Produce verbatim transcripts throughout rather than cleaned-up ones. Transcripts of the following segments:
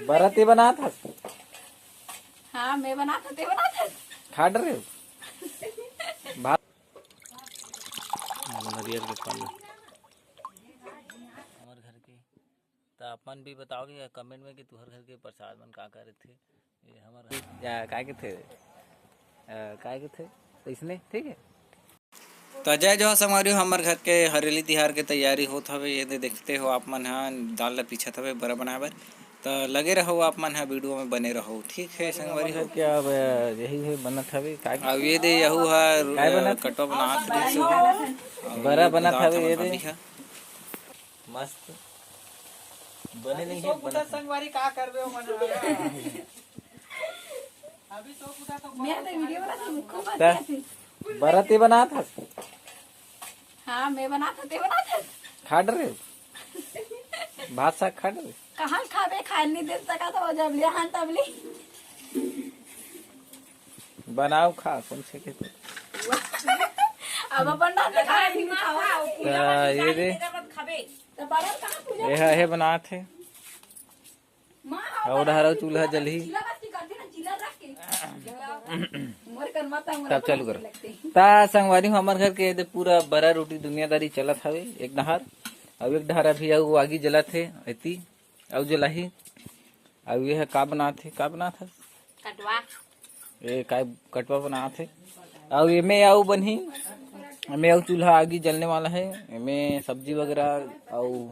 बरा ते बनात हस? हाँ, मैं बनात हूँ, ते बनात हस। खा डरे हो? भात। नरियर के पानी। हमर घर के। त आप मन भी बताओ कि कमेंट में कि तुहर घर के प्रसाद मन का का रथे। ये हमर या, का कथे? अ, का कथे? इसने, ठीक है? त जय जोहार संगवारी हो, हमर घर के हरेली तिहार के तैयारी होत हवे। ये दे देखते हो आप मन ह, दाल ला पीछत हवे बरा बनाए बर। त लगे रहो आप मन ह, वीडियो में बने रहो, ठीक है संगवारी हो। क्या अब यही है बनत हवे, का अब ये दे यहू ह, काय बनत? कटवा बनात रहिस हो। बरा बनत हवे, ये दे। मस्त। बने नहीं है, बनत है। संगवारी का करबे ओ मन? अभी सौ फुटा तो मैं तो वीडियो बना के मुखो बन त गया थी। बरा ते बनात हस? हाँ, मैं बनात हूँ, ते बनात हस। खा डरे हो? भात साग खा डरे? कहाँ खाबे, खाए नहीं दे सका तो जब लिया हन तब ली। बनाओ खा, कौन से के तो। अब अपन बात पे खाए नहीं खाओ। या, ये दे। तो बड़ा कहाँ पूजा ये है, ये बनात है। माँ, और डहरा चूल्हा जलही। चीला रख के करती ना, चीला रख के। मोर कर माता, मोर तब अपन चालू कर। लगते। ता संगवारी हो, हमर घर के एदे पूरा बरा रोटी दुनियादारी चलत हवे, एक डहर। अउ एक डहर अभी अउ आगी जलत हे, एती अउ जलाही। अउ ये ह का बनात हे, का बनात हे? कटवा। ए, काय कटवा बनात हे। अउ एमे अउ बनही, एमे अउ चूल्हा आगी जलने वाला है, एमे सब्जी वगैरह अउ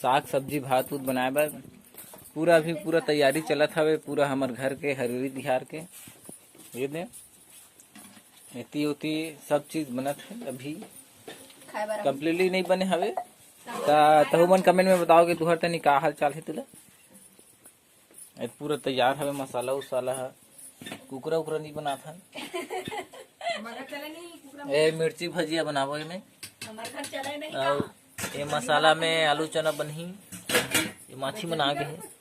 साग सब्जी भात उत बनाए बर पूरा, अभी पूरा तैयारी चलत हवे, पूरा हमर घर के हरेली तिहार के। ये दे, एती ओती सब चीज बनत है, अभी खाए बर। कंप्लीटली नहीं बने हवे। ता तहु मन कमेंट में बताओ कि तुहर तनी का हाल चाल है तुला। ए पूरा तैयार हवे मसाला उसाला ह। कुकरा उकरा नहीं बनात हन। हमारे घर चले नहीं कुकरा। ए मिर्ची भजिया बनाबो एमे। हमारे घर चले नहीं अउ का? ये मसाला में आलू चना बनही। ये माछी मन आ गे हे।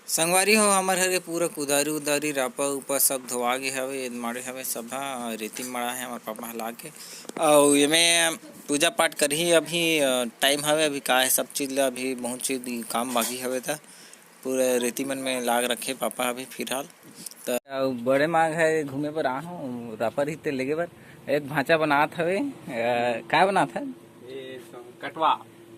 संगवारी हो, हमर घर के पूरा कुदारी उदारी, रापा उपा सब धोवा गे हवे, एद माड़े हवे सब ह, रेती म मड़ा हे हमर पापा ह ला के। अउ एमे पूजा पाठ करही अभी, अ, टाइम हवे अभी, का हे सब चीज ला अभी बहुत चीज काम बाकी हवे, त पूरा रेती मन में लाग रखे पापा अभी फिलहाल। त अउ बड़े माँ घर घूमे बर आ हूँ, रापा रहिते लेगे बर। एक भांचा बनात हवे, अ, का बनात हे? ये सो-, कटवा।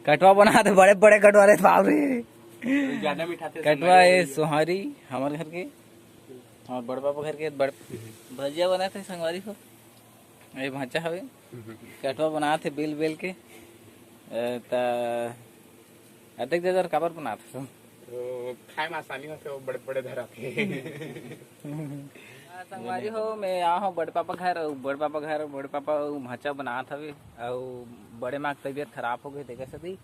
कटवा बनात हे, बड़े बड़े कटवा रे बाप रे। ज्यादा मीठा थे, कटवा सुंदर ए होई। सोहारी हमर घर के, हमर बड़ पापा घर के बड़ भजिया बनात हे संगवारी हो। ये भांचा हवे, कटवा बनात हे बेल बेल के। अ, त अतेक ज्यादा काबर बनात हस? तो खाए में आसानी होथे, वो बड़े बड़े धरा थे। हाँ, संगवारी हो, मैं आ हूँ बड़ पापा घर, अउ बड़ पापा घर, बड़ पापा अउ भांचा बनात हवे, अउ बड़े माँ के तबीयत खराब हो गई, तेकर सेती,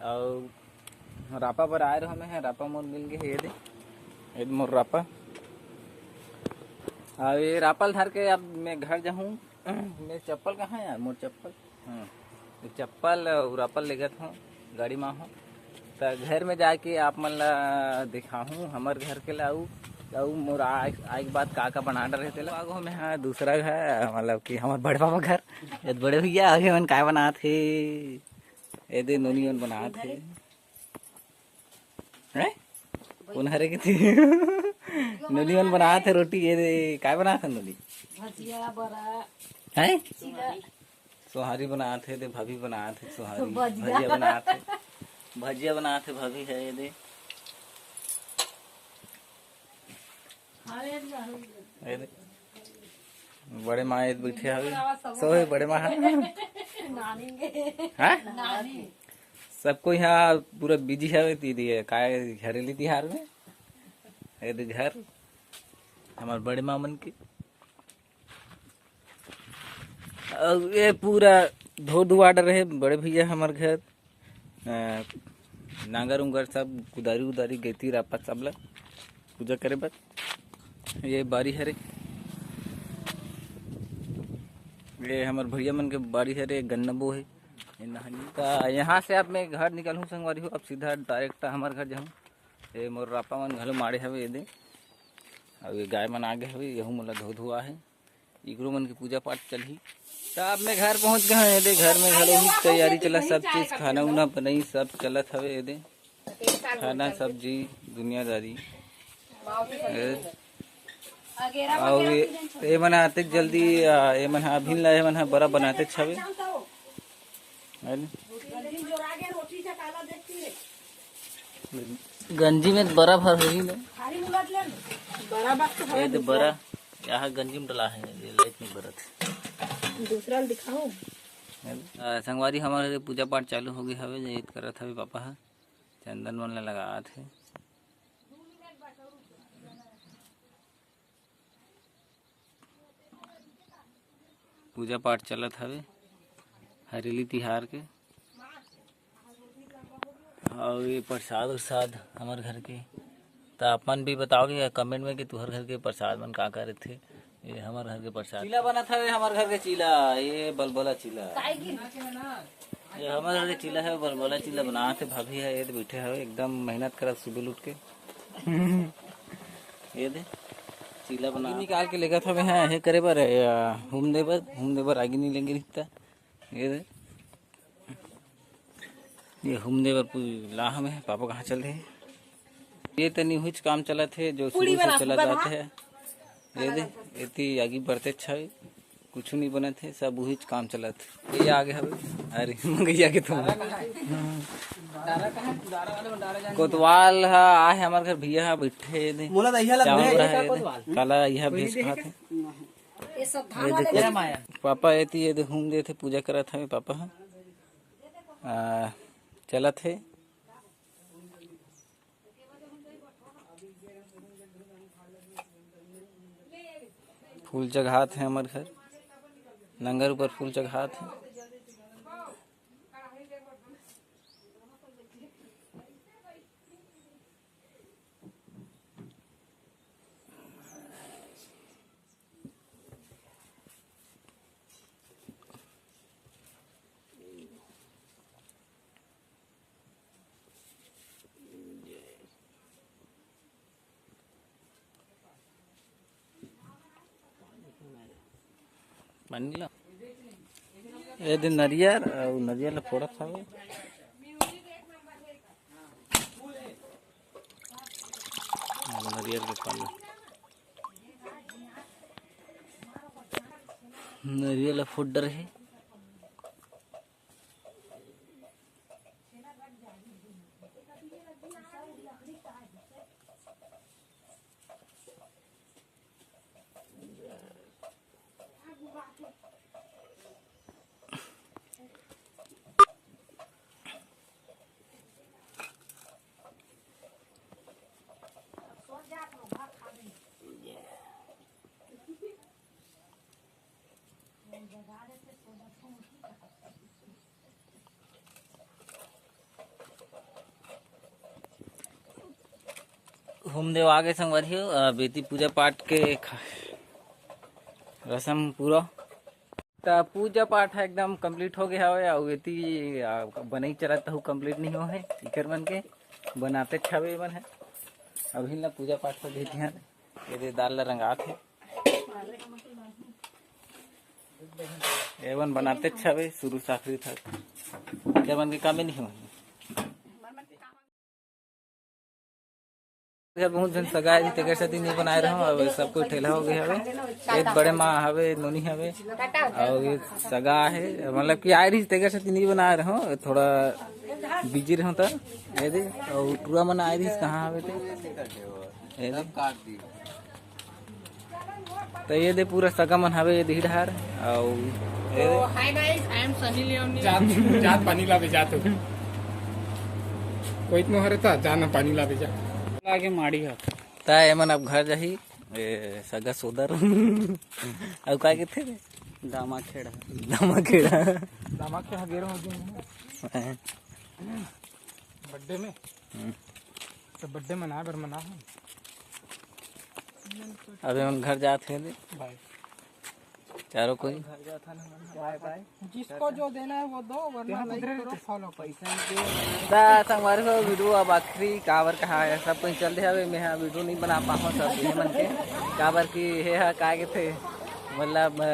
अउ रापा बर आए रहो मैं, रापा मोर मिल गए, ये दे, ये दे मोर रापा। अउ ये रापा ल धर के अब मैं घर जाहूँ। मैं चप्पल कहाँ यार, मोर चप्पल? हाँ, ये चप्पल अउ रापा ल लेगत हूँ, गाड़ी में हूँ। त घर में जाके आप मन ला दिखाहूँ हमर घर के ला, अउ, अउ मोर आए, आए के बाद का का बना डरे तेला। आगो में हाँ, दूसरा घर, मतलब कि हमर बड़े पापा घर, ये बड़े भैया आगे मन काय बनात हे, ये दे नोनी मन बनात हे। हैं? कौन हरे के थी? नोनी मन बनात हे रोटी, ये दे, काय बनात हे नोनी? भजिया, बरा, हैं? चीला। सोहारी बनात हे, दे भाभी बनात हे सोहारी। भजिया। भजिया बनात हे। भजिया बनात हे भाभी है, ये दे। ये दे। बड़े माँ ये बैठे हवे। सो हे बड़े माँ। हाँ? सब कोई यहाँ पूरा बिजी हवे, दीदी है, काय हरेली तिहार में। ये दे घर, हमर बड़े माँ मन के। अउ ये पूरा धो धुआ डरे हे बड़े भैया हमर घर। अ, नांगर उंगर सब, कुदारी उदारी, गैती रापा सब ला पूजा करे बर। ये बारी हरे, ये हमर भैया मन के बारी हरे, गन्ना बो हे। ये नहनी। त यहाँ से अब मैं घर निकलहूँ संगवारी हो, अब सीधा डायरेक्ट हमर घर जाहूँ। ये मोर रापा मन घलो माड़े हवे ये दे, अउ ये गाय मन आगे हवे, यहू मोला धो धुआ हे। इकरो मन के पूजा पाठ चलही। त अब मैं घर पहुंच गए हूँ, ये दे घर में घलो ही तैयारी चला, सब चीज खाना उना बनई सब चलत हवे ये दे। खाना, सब्जी, दुनियादारी। ए, अउ ये, ये मन ह अतेक जल्दी, आ, ये मन ह अभिन ला, ये मन ह बड़ा बनाते छवे। है ना? गंजी में बड़ा भर होही ना। ये तो बड़ा, यहाँ गंजी में डला है, ये लाइट नहीं बरत। दूसरा ल दिखाओ। है ना? आ, संगवारी, हमारे पूजा पाठ चालू हो गए हवे, जे करत हवे पापा ह, चंदन मन ला लगात हे। पूजा पाठ चलत हवे हरेली तिहार के। अउ ये प्रसाद उरसाद हमर घर के, त आप मन भी बताओ कि कमेंट में कि तुहर घर के प्रसाद मन का का रथे। ये हमर घर के प्रसाद चीला बनत हवे, हमर घर के चीला, ये बलबला चीला। ये हमर घर के चीला है, बलबला चीला बनात हे भाभी है, ये दे बैठे हवे एकदम मेहनत करत सुबह उठ के। ये दे चीला बना निकाल के लेगत हवे, हाँ, ये करे बर, आ, हुम दे बर, हुम दे बर आगी नहीं लेंगे रिश्ता। ये दे, ये हुम दे बर पूरी लाह में पापा कहाँ चल रहे हैं। ये तनी हुच काम चलत हे, जो शुरू से चला जाते हैं। ये दे, एती आगी बढ़ते अच्छा है। कुछ नहीं बनत हे, सब उहीच काम चलत हे। ये आगे हवे, अरे मंगैया के तो कोतवाल ह आहे हमर घर, भैया ह बैठे हे दे। मोला दहिया लग चावल रहा है दे। काला यह भैंस खात हे। ये सब ये धान वाले देखो, पापा एती ये दे हुम देथे, पूजा करत हवे पापा ह। आ, चलत हे। फूल चघात हे हमर घर, नंगर ऊपर फूल चघात हे। पानी ला। ए दे नरियर, अउ नरियर ला फोड़त हवे। नरियर के पानी। नरियर ला फोड़ डरे हे। होमदेव आगे संगवारी हो, अ, बेटी पूजा पाठ के ख-, रसम पूरा। त पूजा पाठ ह एकदम complete हो गए हवे, अउ एती, अ, बनई चलत हू complete नहीं हो हे, इकर मन के बनाते छवे मन है। अभी ना पूजा पाठ पर भी ध्यान, ये दे दाल ला रंगात हे। एवन बनाते छवे शुरू से आखिरी तक। इकर मन के कामे नहीं हो। घर बहुत झन सगा आए रहिस, तेकर सेती नहीं बनाए रहूं। अब सब कोई ठेला हो गए हवे। एक बड़े माँ हवे, नोनी हवे, और ये सगा है, मतलब कि आए रहिस, तेकर सेती नहीं बनाए रहूं, थोड़ा busy रहूं त। ये दे, और टुरा मन आए रहिस, कहाँ हवे ते? ये दे। त ये दे पूरा सगा मन हवे ये दे डहार, अउ ये दे। Hi guys, I am Sunny Leone। जात, जात पानी लाबे जात। कोई तो हरे था, जाना पानी लाबे जा। आगे माड़ी हा। त एमन अब घर जाही, ए, सगा सोदर। अउ का कथे रे? दामा खेड़ा। दामा खेड़ा। दामा खेड़ा गेरो हो गए। हैं। Birthday में? हम्म। त birthday मनाए बर मना हूँ। अबे हम घर जात हे दे। Bye। चारों कोई। घर जात हन हमन। Bye bye। जिसको जो देना है वो दो, वरना like करो, follow करो। त संगवारी हो, video अब आखिरी काबर कहा है, सब कोई चल दे हवे, मैं हा video नहीं बना पाहूँ सब ये मन के, काबर कि हे हा का कथे, मतलब, अ,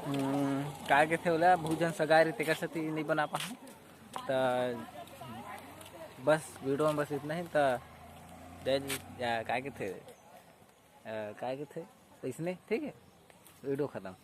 हम्म, का कथे ओला, बहुत झन सगा रहिस तेकर सेती नहीं बना पाहूँ। त बस वीडियो में बस इतना ही। त जय जी, या काय कथे, अ, काय कथे, इसने ठीक है, वीडियो खत्म।